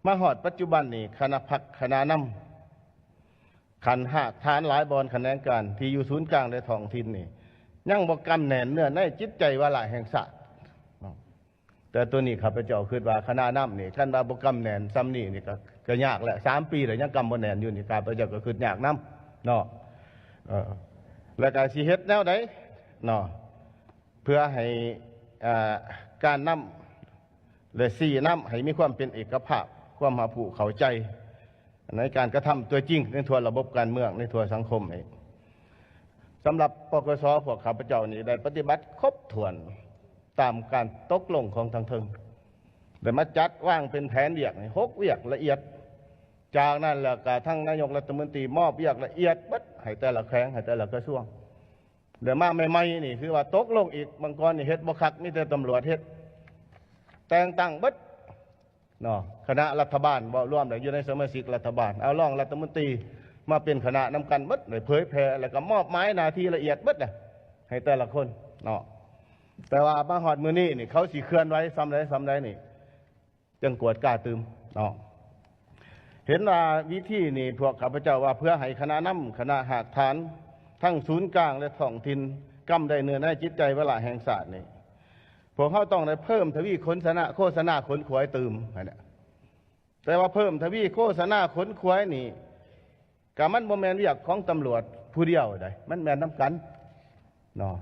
ມາຮອດປັດຈຸບັນນີ້ ຄະນະພັກຄະນະນຳ ຂັ້ນຮາກຖານຫຼາຍບ່ອນຂະແໜງການທີ່ຢູ່ສູນກາງ ແລະ ທ້ອງຖິ່ນນີ້ ຍັງບໍ່ກຳແໜ້ນເນື້ອໃນຈິດໃຈວາລະແຫ່ງຊາດເນາະ. ແຕ່ໂຕນີ້ຂ້າພະເຈົ້າຄິດວ່າຄະນະນຳນີ້ ຄັນວ່າບໍ່ກຳແໜ້ນສ່ຳນີ້ນີ້ ກໍ ກໍຍາກແຫຼະ. ສາມປີແລ້ວຍັງກຳບໍ່ແໜ້ນຢູ່ນີ້ ຂ້າພະເຈົ້າກໍຄິດຍາກນຳເນາະ. ເອີ ແລ້ວກໍຊິເຮັດແນວໃດເນາະ ເພື່ອໃຫ້ ເອີ ການນຳ ແລະ ຊີ້ນຳໃຫ້ມີຄວາມເປັນເອກະພາບ, ຄວາມຮັບຮູ້ເຂົ້າໃຈໃນການກະທຳຕົວຈິງໃນທົ່ວລະບົບການເມືອງ, ໃນທົ່ວສັງຄົມນີ້. ສຳລັບ ປກສ ພວກຂ້າພະເຈົ້ານີ້ໄດ້ປະຕິບັດຄົບຖ້ວນຕາມການຕົກລົງຂອງທາງເທິງ, ໄດ້ມາຈັດວາງເປັນແຜນວຽກໃຫ້ ຫົກວຽກລະອຽດ. ຈາກນັ້ນແລ້ວກໍທາງນາຍົກລັດຖະມົນຕີມອບວຽກລະອຽດເບິດໃຫ້ແຕ່ລະແຂວງ, ໃຫ້ແຕ່ລະກະຊວງ. ແລ້ວມາໃໝ່ໆນີ້ຄືວ່າຕົກລົງອີກ, ບາງກ່ອນນີ້ເຮັດບໍ່ຄັກ, ມີແຕ່ຕຳຫຼວດເຮັດ, ແຕ່ງຕັ້ງເບິດເນາະ. ຄະນະລັດຖະບານເວົ້າລວມແລ້ວ ຢູ່ໃນສະມາຊິກລັດຖະບານ ເອົາຮອງລັດຖະມົນຕີມາເປັນຄະນະນຳກັນເບິດ, ໄດ້ເຜີຍແຜ່ ແລ້ວກໍມອບໝາຍໜ້າທີ່ລະອຽດເບິດນະ ໃຫ້ແຕ່ລະຄົນເນາະ. ແຕ່ວ່າມາຮອດມື້ນີ້ນີ້ ເຂົາຊິເຄື່ອນໄຫວສ່ຳໃດສ່ຳໃດນີ້ ຈັ່ງກວດກາຕື່ມເນາະ. ເຫັນວ່າວິທີນີ້ ພວກຂ້າພະເຈົ້າວ່າເພື່ອໃຫ້ຄະນະນຳ, ຄະນະຮາກຖານ ທັງສູນກາງ ແລະ ທ້ອງຖິ່ນ ກຳໄດ້ເນື້ອໃນຈິດໃຈວາລະແຫ່ງຊາດນີ້ ພວກເຮົາຕ້ອງໄດ້ເພີ່ມທະວີໂຄສະນາ, ໂຄສະນາຂົນຂວາຍຕື່ມຫັ້ນແຫຼະ. ແຕ່ວ່າເພີ່ມທະວີໂຄສະນາຂົນຂວາຍນີ້ ກໍມັນບໍ່ແມ່ນວຽກຂອງຕຳຫຼວດຜູ້ດຽວໃດ, ມັນແມ່ນນຳກັນເນາະ.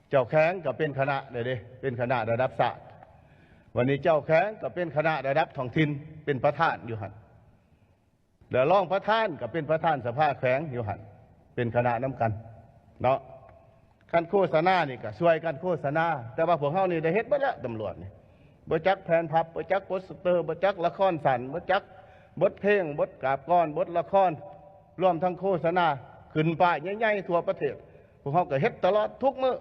ເຈົ້າແຂວງກໍເປັນຄະນະແລ້ວເດ້, ເປັນຄະນະລະດັບຊາດ. ບັດນີ້ເຈົ້າແຂວງກໍເປັນຄະນະລະດັບທ້ອງຖິ່ນ, ເປັນປະທານຢູ່ຫັ້ນ. ແລ້ວຮອງປະທານກໍເປັນປະທານສະພາແຂວງຢູ່ຫັ້ນ, ເປັນຄະນະນຳກັນເນາະ. ຄັນໂຄສະນານີ້ກໍຊ່ວຍກັນໂຄສະນາ, ແຕ່ວ່າພວກເຮົານີ້ໄດ້ເຮັດເບິດແລ້ວ, ຕຳຫຼວດນີ້ ບໍ່ຈັກແຜ່ນພັບ, ບໍ່ຈັກໂປສເຕີ, ບໍ່ຈັກລະຄອນສັ້ນ, ບໍ່ຈັກບົດເພງ, ບົດກາບກອນ, ບົດລະຄອນ, ລວມທັງໂຄສະນາ ຂຶ້ນປ້າຍໃຫຍ່ໆທົ່ວປະເທດ. ພວກເຮົາກໍເຮັດຕະຫຼອດທຸກມື້.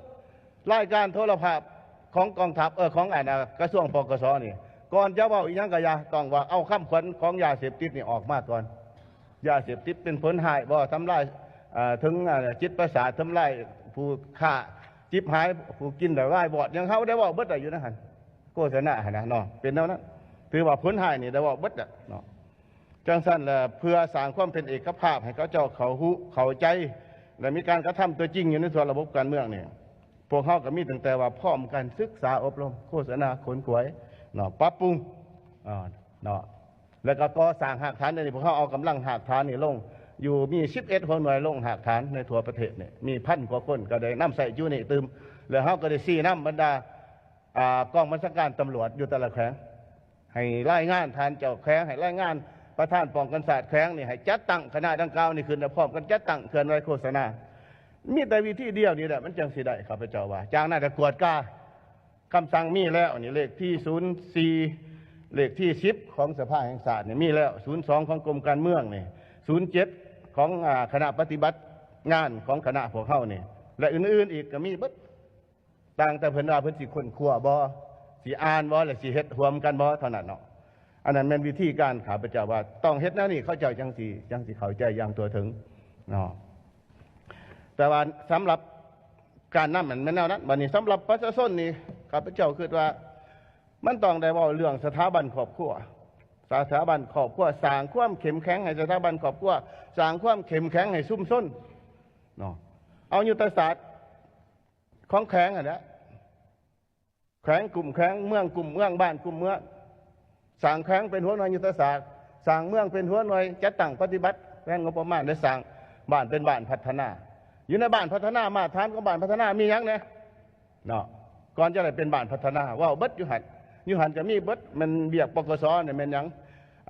ລາຍການໂທລະພາບຂອງກອງທັບ, ເອີ ຂອງອັນ ອາ ກະຊວງ ປກສ ນີ້ ກ່ອນຈະເວົ້າອີ່ຫຍັງກໍຢ່າ, ຕ້ອງວ່າເອົາຄຳຂວັນຂອງຢາເສບຕິດນີ້ອອກມາກ່ອນ. ຢາເສບຕິດເປັນຜົນຮ້າຍບໍ່? ທຳລາຍ ເອີ ເຖິງ ອາ ຈິດປະສາດ, ທຳລາຍຜູ້ຄ້າ, ຈິບຫາຍ, ຜູ້ກິນແລ້ວວາຍວອດ, ຫຍັງເຮົາໄດ້ເວົ້າເບິດແລ້ວຢູ່ໃນຫັ້ນ, ໂຄສະນາຫັ້ນນະເນາະ, ເປັນແນວນັ້ນ. ຖືວ່າຜົນຮ້າຍນີ້ໄດ້ເວົ້າເບິດແລ້ວເນາະ. ຈັ່ງຊັ້ນລະ ເພື່ອສ້າງຄວາມເປັນເອກະພາບໃຫ້ເຂົາເຈົ້າເຂົ້າຮູ້ເຂົ້າໃຈ ແລະ ມີການກະທຳຕົວຈິງຢູ່ໃນສ່ວນລະບົບການເມືອງນີ້, ພວກເຮົາກໍມີຕັ້ງແຕ່ວ່າພ້ອມກັນສຶກສາອົບຮົມ, ໂຄສະນາ, ຂົນຂວາຍເນາະ, ປັບປຸງ ເນາະ ແລ້ວກໍກໍ່ສ້າງຮາກຖານ. ດຽວນີ້ພວກເຮົາເອົາກຳລັງຮາກຖານນີ້ລົງຢູ່ ມີສິບເອັດຫົວໜ່ວຍລົງຮາກຖານໃນທົ່ວປະເທດນີ້, ມີພັນກວ່າຄົນກໍໄດ້ນຳໃຊ້ຢູ່ນີ້ຕື່ມ. ແລ້ວເຮົາກໍໄດ້ຊີ້ນຳບັນດາ ອາ ກອງບັນຊາການຕຳຫຼວດຢູ່ແຕ່ລະແຂວງ ໃຫ້ລາຍງານທ່ານເຈົ້າແຂວງ, ໃຫ້ລາຍງານປະທານປ້ອງກັນຊາດແຂວງນີ້ ໃຫ້ຈັດຕັ້ງຄະນະດັ່ງກ່າວນີ້ຂຶ້ນ ແລະ ພ້ອມກັນຈັດຕັ້ງເຄື່ອນໄຫວໂຄສະນາ. ມີແຕ່ວິທີດຽວນີ້ແຫຼະ ມັນຈັ່ງຊິໄດ້, ຂ້າພະເຈົ້າວ່າ. ຈາກນັ້ນກໍກວດກາ, ຄຳສັ່ງມີແລ້ວນີ້, ເລກທີສູນສີ່ ເລກທີສິບຂອງສະພາແຫ່ງຊາດນີ້ມີແລ້ວ, ສູນສອງຂອງກົມການເມືອງນີ້, ສູນເຈັດຂອງ ອາ ຄະນະປະຕິບັດງານຂອງຄະນະພວກເຮົານີ້ ແລະ ອື່ນໆອີກກໍມີເບິດ. ຕ່າງແຕ່ເພິ່ນວ່າເພິ່ນຊິຄົ້ນຄວ້າບໍ່, ຊິອ່ານບໍ່ ແລະ ຊິເຮັດຮ່ວມກັນບໍ່ເທົ່ານັ້ນເນາະ. ອັນນັ້ນແມ່ນວິທີການ, ຂ້າພະເຈົ້າວ່າຕ້ອງເຮັດແນວນີ້ ເຂົາເຈົ້າຈັ່ງຊິ, ຈັ່ງຊິເຂົ້າໃຈຢ່າງທົ່ວເຖິງເນາະ. ແຕ່ວ່າສຳລັບການນຳນັ້ນແມ່ນແນວນັ້ນ. ບັດນີ້ສຳລັບປະຊາຊົນນີ້ ຂ້າພະເຈົ້າຄິດວ່າມັນຕ້ອງໄດ້ເວົ້າເລື່ອງສະຖາບັນຄອບຄົວ, ສະຖາບັນຄອບຄົວ, ສ້າງຄວາມເຂັ້ມແຂງໃຫ້ສະຖາບັນຄອບຄົວ, ສ້າງຄວາມເຂັ້ມແຂງໃຫ້ຊຸມຊົນເນາະ. ເອົາຍຸດທະສາດ ຂອງແຂວງຫັ້ນແຫຼະ, ແຂວງກຸ່ມແຂວງ, ເມືອງກຸ່ມເມືອງ, ບ້ານກຸ່ມເມືອງ, ສ້າງແຂວງເປັນຫົວໜ່ວຍຍຸດທະສາດ, ສ້າງເມືອງເປັນຫົວໜ່ວຍຈັດຕັ້ງປະຕິບັດ, ແຜນງົບປະມານ ແລະ ສ້າງບ້ານເປັນບ້ານພັດທະນາ. ຢູ່ໃນບ້ານພັດທະນາ, ມາດຖານຂອງບ້ານພັດທະນາມີຫຍັງແດ່ເນາະ? ກ່ອນຈະໄດ້ເປັນບ້ານພັດທະນາ ເວົ້າເບິດຢູ່ຫັ້ນ, ຢູ່ຫັ້ນກໍມີເບິດ. ແມ່ນວຽກ ປກສ ນີ້ແມ່ນຫຍັງ?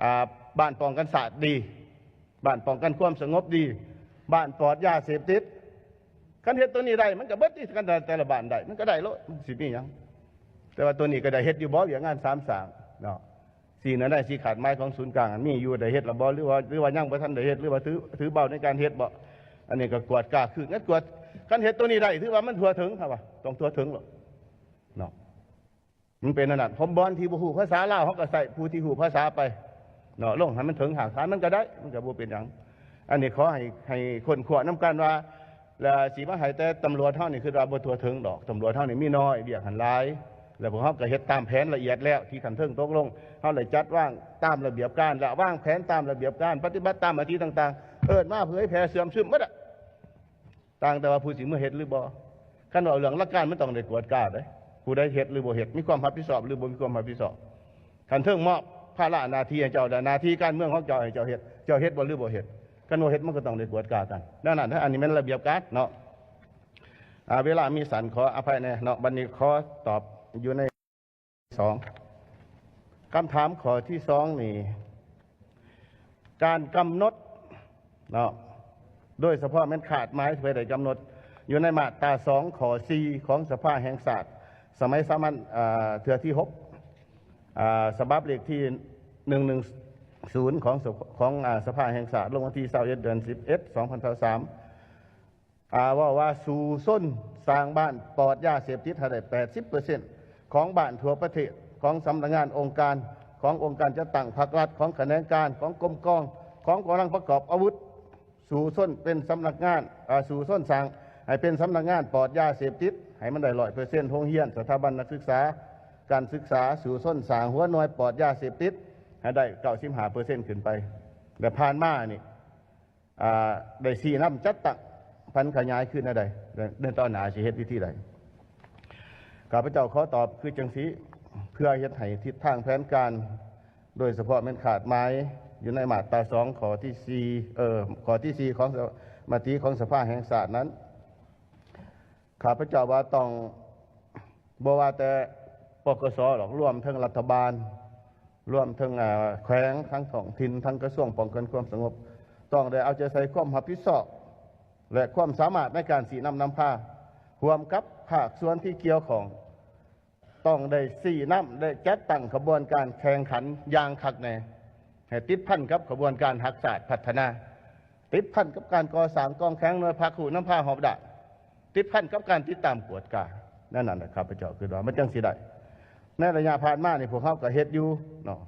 ອາ ບ້ານປ້ອງກັນຊາດດີ, ບ້ານປ້ອງກັນຄວາມສະຫງົບດີ, ບ້ານປອດຢາເສບຕິດ. ຄັນເຮັດໂຕນີ້ໄດ້ ມັນກໍເບິດຕິ, ຄັນແຕ່ ແຕ່ລະບ້ານໄດ້ ມັນກໍໄດ້ໂລດ, ມັນຊິມີຫຍັງ? ແຕ່ວ່າໂຕນີ້ກໍໄດ້ເຮັດຢູ່ບໍ່ ວຽກງານສາມສ້າງເນາະ? ສິ່ງນັ້ນໄດ້ ສິ່ງຄາດໝາຍຂອງສູນກາງ ອັນມີຢູ່ ໄດ້ເຮັດແລ້ວບໍ່ ຫຼືວ່າ ຫຼືວ່າຍັງບໍ່ທັນໄດ້ເຮັດ ຫຼືວ່າຖື ຖືເບົາໃນການເຮັດບໍ່? ອັນນີ້ກໍກວດກາຄືກັນ, ກວດ, ຄັນເຮັດໂຕນີ້ໄດ້ ຖືວ່າມັນທົ່ວເຖິງ, ເຮົາວ່າຕ້ອງທົ່ວເຖິງໂລດເນາະ. ມັນເປັນອັນນັ້ນ. ຜົມ ບ່ອນທີ່ບໍ່ຮູ້ພາສາລາວ ເຮົາກໍໃຊ້ຜູ້ທີ່ຮູ້ພາສາໄປເນາະ, ລົງໃຫ້ມັນເຖິງຮາກຖານ ມັນກໍໄດ້, ມັນກໍບໍ່ເປັນຫຍັງ. ອັນນີ້ຂໍໃຫ້ ໃຫ້ຄົ້ນຄວ້ານຳກັນວ່າ ແລ້ວຊິມາໃຫ້ແຕ່ຕຳຫຼວດເຮົານີ້ ຄິດວ່າບໍ່ທົ່ວເຖິງດອກ. ຕຳຫຼວດເຮົານີ້ມີນ້ອຍ, ວຽກຫັ້ນຫຼາຍ, ແລ້ວພວກເຮົາກໍເຮັດຕາມແຜນລະອຽດແລ້ວ ທີ່ຂັ້ນເທິງຕົກລົງ. ເຮົາໄດ້ຈັດວາງຕາມລະບຽບການ ແລະ ວາງແຜນຕາມລະບຽບການ ປະຕິບັດຕາມມະຕິຕ່າງໆ ເອີ້ນມາເຜີຍແຜ່ເຊື່ອມຊຶມໝົດ. ຕ່າງແຕ່ວ່າຜູ້ຊິເມືອເຮັດຫຼືບໍ່. ຄັນເວົ້າເລື່ອງຫຼັກການ ມັນຕ້ອງໄດ້ກວດກາເດ້ ຜູ້ໃດເຮັດຫຼືບໍ່ເຮັດ ມີຄວາມຮັບຜິດຊອບຫຼືບໍ່ມີຄວາມຮັບຜິດຊອບ. ຄັນເທິງມອບພາລະໜ້າທີ່ໃຫ້ເຈົ້າ ແລະ ໜ້າທີ່ການເມືອງຂອງເຈົ້າໃຫ້ເຈົ້າເຮັດ ເຈົ້າເຮັດບໍ່ຫຼືບໍ່ເຮັດ? ຄັນບໍ່ເຮັດ ມັນກໍຕ້ອງໄດ້ກວດກາກັນ. ດັ່ງນັ້ນ ອັນນີ້ແມ່ນລະບຽບການເນາະ. ອາ ເວລາມີສັ້ນ ຂໍອະໄພແດ່ເນາະ. ບັດນີ້ຂໍຕອບຢູ່ໃນ ສອງ ຄຳຖາມຂໍ້ທີສອງນີ້ ການກຳນົດເນາະ ໂດຍສະເພາະແມ່ນຄາດໝາຍທີ່ໄດ້ກຳນົດຢູ່ໃນມາດຕາສອງ ຂໍ້ສີ່ ຂອງສະພາແຫ່ງຊາດ ສະໄໝສາມັນ ເທື່ອທີຫົກ ສະບັບເລກທີໜຶ່ງໜຶ່ງສູນ ຂອງ ຂອງ ສະພາແຫ່ງຊາດ ລົງວັນທີຊາວເອັດ ເດືອນສິບເອັດ ສອງພັນຊາວສາມ ອາ ເວົ້າວ່າສູ້ຊົນສ້າງບ້ານປອດຢາເສບຕິດໃຫ້ໄດ້ແປດສິບເປີເຊັນຂອງບ້ານທົ່ວປະເທດ ຂອງສຳນັກງານອົງການ ຂອງອົງການຈັດຕັ້ງພັກລັດ ຂອງຂະແໜງການ ຂອງກົມກອງ ຂອງກຳລັງປະກອບອາວຸດ ສູ້ຊົນເປັນສຳນັກງານ ອາ ສູ້ຊົນສ້າງໃຫ້ເປັນສຳນັກງານປອດຢາເສບຕິດ ໃຫ້ມັນໄດ້ຮ້ອຍເປີເຊັນ ໂຮງຮຽນ ສະຖາບັນນັກສຶກສາ ການສຶກສາ ສູ້ຊົນສ້າງຫົວໜ່ວຍປອດຢາເສບຕິດໃຫ້ໄດ້ເກົ້າສິບຫ້າເປີເຊັນຂຶ້ນໄປ ແລະ ຜ່ານມານີ້ ອາ ໄດ້ຊີ້ນຳຈັດຕັ້ງຜັນຂະຫຍາຍຄືແນວໃດ ແລະ ໃນຕໍ່ໜ້າຊິເຮັດວິທີໃດ? ຂ້າພະເຈົ້າຂໍຕອບຄືຈັ່ງຊີ້ ເພື່ອເຮັດໃຫ້ທິດທາງແຜນການ ໂດຍສະເພາະແມ່ນຄາດໝາຍຢູ່ໃນມາດຕາສອງ ຂໍ້ທີສີ່ ເອີ ຂໍ້ທີສີ່ຂອງ ມະຕິຂອງສະພາແຫ່ງຊາດນັ້ນ ຂ້າພະເຈົ້າວ່າຕ້ອງ ບໍ່ວ່າແຕ່ ປກສ ດອກ ລວມເຖິງລັດຖະບານ ລວມເຖິງ ເອີ ແຂວງ ທັງທ້ອງຖິ່ນ ທັງກະຊວງປ້ອງກັນຄວາມສະຫງົບ ຕ້ອງໄດ້ເອົາໃຈໃສ່ຄວາມຮັບຜິດຊອບ ແລະ ຄວາມສາມາດໃນການຊີ້ນຳນຳພາ ຮ່ວມກັບພາກສ່ວນທີ່ກ່ຽວຂ້ອງ ຕ້ອງໄດ້ຊີ້ນຳ ແລະ ຈັດຕັ້ງຂະບວນການແຂ່ງຂັນຢ່າງຄັກແນ່ ໃຫ້ຕິດພັນກັບຂະບວນການຮັກຊາດພັດທະນາ ຕິດພັນກັບການກໍ່ສ້າງກອງແຂງໜ່ວຍພາກຮູ້ນຳພາຮອບດ້ານ ຕິດພັນກັບການຕິດຕາມກວດກາ ແນວນັ້ນນະ ຂ້າພະເຈົ້າຄິດວ່າມັນຈັ່ງຊິໄດ້. ໃນໄລຍະຜ່ານມານີ້ ພວກເຮົາກໍເຮັດຢູ່ເນາະ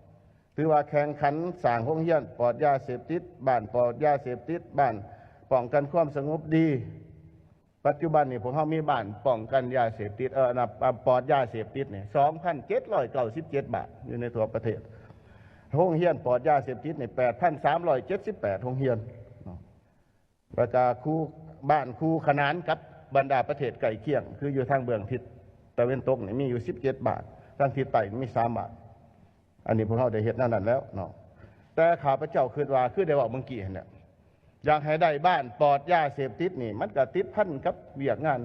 ຖືວ່າແຂ່ງຂັນສ້າງໂຮງຮຽນປອດຢາເສບຕິດ, ບ້ານປອດຢາເສບຕິດ, ບ້ານປ້ອງກັນຄວາມສະຫງົບດີ. ປັດຈຸບັນນີ້ພວກເຮົາມີບ້ານປ້ອງກັນຢາເສບຕິດ ເອີ ອັນ ອາ ປອດຢາເສບຕິດນີ້ ສອງພັນເຈັດຮ້ອຍເກົ້າສິບເຈັດ ບ້ານ ຢູ່ໃນທົ່ວປະເທດ. ໂຮງຮຽນປອດຢາເສບຕິດນີ້ ແປດພັນສາມຮ້ອຍເຈັດສິບແປດ ໂຮງຮຽນເນາະ. ແລ້ວກະຄູ່ ບ້ານຄູ່ຂະໜານກັບບັນດາປະເທດໃກ້ຄຽງ ຄືຢູ່ທາງເບື້ອງທິດຕາເວັນຕົກນີ້ມີຢູ່ສິບເຈັດບ້ານ, ທາງທິດໃຕ້ມີສາມບ້ານ. ອັນນີ້ພວກເຮົາໄດ້ເຮັດແນວນັ້ນແລ້ວເນາະ. ແຕ່ຂ້າພະເຈົ້າຄິດວ່າ ຄືໄດ້ເວົ້າເມື່ອກີ້ຫັ້ນແຫຼະ, ຢາກໃຫ້ໄດ້ບ້ານປອດຢາເສບຕິດນີ້ ມັນກະຕິດພັນກັບວຽກງານ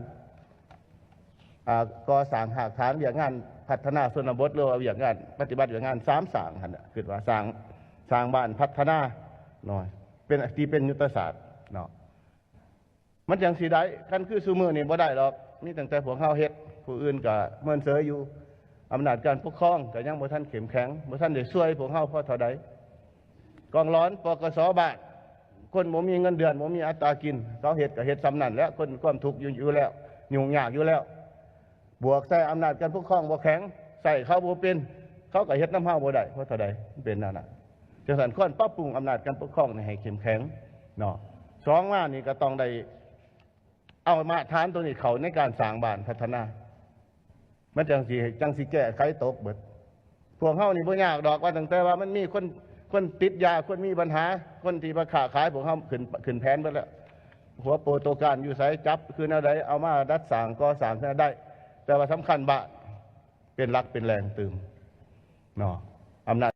ອ່າ ກໍ່ສ້າງຮາກຖານວຽກງານພັດທະນາຊົນນະບົດ ຫຼືວ່າວຽກງານ ປະຕິບັດວຽກງານສາມສ້າງຫັ້ນແຫຼະ. ຄິດວ່າສ້າງ ສ້າງບ້ານພັດທະນາເນາະ ເປັນ ທີ່ເປັນຍຸດທະສາດເນາະ ມັນຈັ່ງຊິໄດ້. ຄັນຄືຊຸມື້ນີ້ບໍ່ໄດ້ດອກ ມີຕັ້ງແຕ່ພວກເຮົາເຮັດ ຜູ້ອື່ນກະເມີນເສີຍຢູ່. ອຳນາດການປົກຄອງກະຍັງບໍ່ທັນເຂັ້ມແຂງ ບໍ່ທັນໄດ້ຊ່ວຍພວກເຮົາພໍເທົ່າໃດ. ກອງຫຼອນ ປກສ ບ້ານ ຄົນບໍ່ມີເງິນເດືອນ ບໍ່ມີອັດຕາກິນ ເຂົາເຮັດກະເຮັດສ່ຳນັ້ນແຫຼະ ຄົນຄວາມທຸກຢູ່ ຢູ່ແລ້ວ ຫຍຸ້ງຍາກຢູ່ແລ້ວ ບວກໃສ່ອຳນາດການປົກຄອງບໍ່ແຂງ ໃຊ້ເຂົາບໍ່ເປັນ ເຂົາກະເຮັດນຳເຮົາບໍ່ໄດ້ພໍເທົ່າໃດ ມັນເປັນແນວນັ້ນ. ຈັ່ງຊັ້ນ ຄວນປັບປຸງອຳນາດການປົກຄອງນີ້ໃຫ້ເຂັ້ມແຂງເນາະ. ສອງມານີ້ກະຕ້ອງໄດ້ເອົາມາດຖານໂຕນີ້ເຂົ້າໃນການສ້າງບ້ານພັດທະນາ ມັນຈັ່ງຊິ ຈັ່ງຊິແກ້ໄຂຕົກເບິດ. ພວກເຮົານີ້ບໍ່ຍາກດອກ ວ່າຕັ້ງແຕ່ວ່າມັນມີຄົນ ຄົນຕິດຢາ ຄົນມີບັນຫາ ຄົນທີ່ມາຄ້າຂາຍ ພວກເຮົາຂຶ້ນ ຂຶ້ນແຜນເບິດແລ້ວ. ຫົວໂປໂຕການຢູ່ໃສ ຈັບຄືແນວໃດ ເອົາມາດັດສ້າງກໍ່ສ້າງຄືແນວໃດ ແຕ່ວ່າສຳຄັນບ້ານເປັນຫຼັກເປັນແຫຼ່ງຕື່ມເນາະ ອຳນາດ